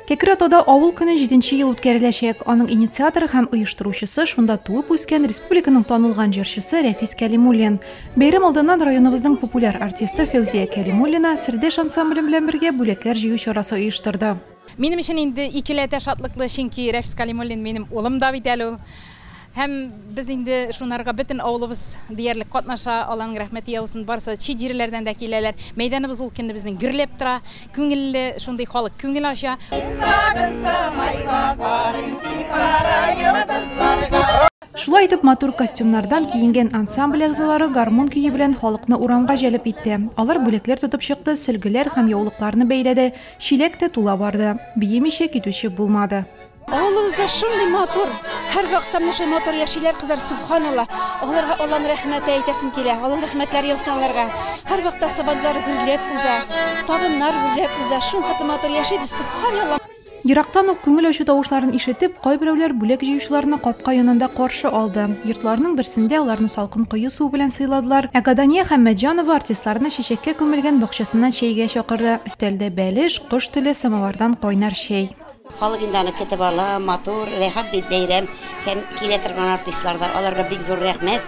Кәкре Атауда авыл көне җиденче ел үткәреләчәк. Аның инициаторы һәм оештыручысы шунда туып үскән республиканың танылган җырчысы Рәфис Кәлимуллин. Бәйрәм алдыннан районыбызның популяр артисты Фәүзия Кәлимуллина Сердәш ансамбле белән бергә бүләкләр җыю чарасы оештырды. Минем өчен инде икеләтә шатлыклы, чөнки Рәфис Кәлимуллин минем улым да бит әле ул. Һәм без инде шунарга бөтен авылыбыз диярлек катнаша, Алланың рәхмәте яусын, барысы да чит җирләрдән дә киләләр. Мәйданыбыз ул көнне безнең гөрләп тора, күңелле, шундый халык күңел ача. Шулай итеп, матур костюмнардан киенгән ансамбль әгъзалары гармун көе белән халыкны урамга җәлеп итте. Алар бүләкләр тотып чыкты, сөлгеләр һәм яулыкларны бәйләде, чиләк тә тула барды. Биемичә китүче булмады. Авылыбызда шундый матур, һәрвакытта менә шулай матур яшиләр кызлар, сөбханалла. Аларга Алланың рәхмәте әйтәсем килә. Алланың рәхмәтләре яусын аларга. Һәрвакытта сабантуйлар гөрләп уза, табыннар гөрләп уза. Шулхәтле матур яшибез, сөбханалла. Ерактан ук күңел ачу тавышларын ишетеп, кайберәүләр бүләк җыючыларны капка янында каршы алды. Йортларның берсендә аларны салкын кое суы белән сыйладылар. Ә Гадания Хәммәтҗанова артистларны чәчәккә күмелгән бакчасына чәйгә чакырды. Өстәлдә бәлеш, кош теле, самовардан кайнар чәй. Халык инде аны көтеп ала, матур, рәхәт бит бәйрәм. Һәм килә торган артистлар да, аларга бик зур рәхмәт.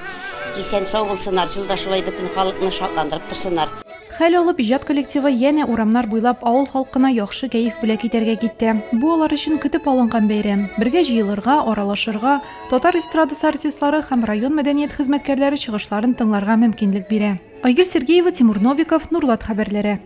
Исән-сау булсыннар, җыл да шулай бөтен халыкны шатландырып торсыннар. Хәл алып, иҗат коллективы янә урамнар буйлап авыл халкына яхшы кәеф бүләк итәргә китте. Бу алар өчен көтеп алынган бәйрәм. Бергә җыелырга, аралашырга, татар эстрадасы артистлары һәм район мәдәният хезмәткәрләре чыгышларын тыңларга мөмкинлек бирә. Айгөл Сергеева, Тимур Новиков, Нурлат хәбәрләре.